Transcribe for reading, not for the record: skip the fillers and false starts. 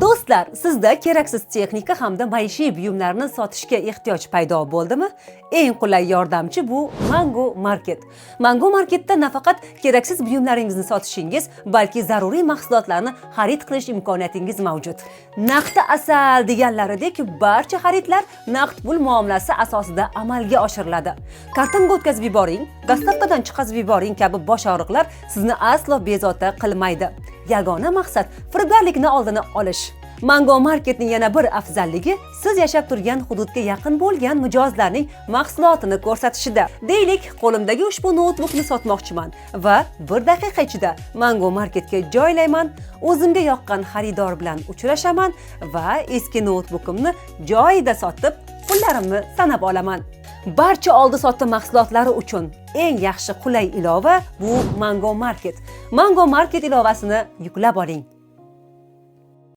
Do'stlar, sizda keraksiz texnika hamda maishiy buyumlarni sotishga ehtiyoj paydo bo'ldimi? Eng qulay yordamchi bu Mango Market. Mango Marketda nafaqat keraksiz buyumlaringizni sotishingiz, balki zaruriy mahsulotlarni xarid qilish imkoniyatingiz mavjud. Naqd asal deganlaridek, barcha xaridlar naqd pul muomalasi asosida amalga oshiriladi. Kartamga o'tkazib yuboring, доставка dan chiqazib yuboring kabi bosh og'riqlar sizni aslo bezovta qilmaydi. Yagona maqsad firibgarlikni oldini olish. Mango Marketning yana bir afzalligi siz yashab turgan hududga yaqin bo'lgan mijozlarning mahsulotini ko'rsatishida. Deylik, qo'limdagi ushbu noutbukni sotmoqchiman va bir daqiqa ichida Mango Marketga joylayman, o'zimga yoqqan xaridor bilan uchrashaman va eski noutbukimni joyida sotib, pullarimni sanab olaman. Barcha oldi-sotdi mahsulotlari uchun eng yaxshi qulay ilova bu Mango Market. Mango Market ilovasini yuklab oling.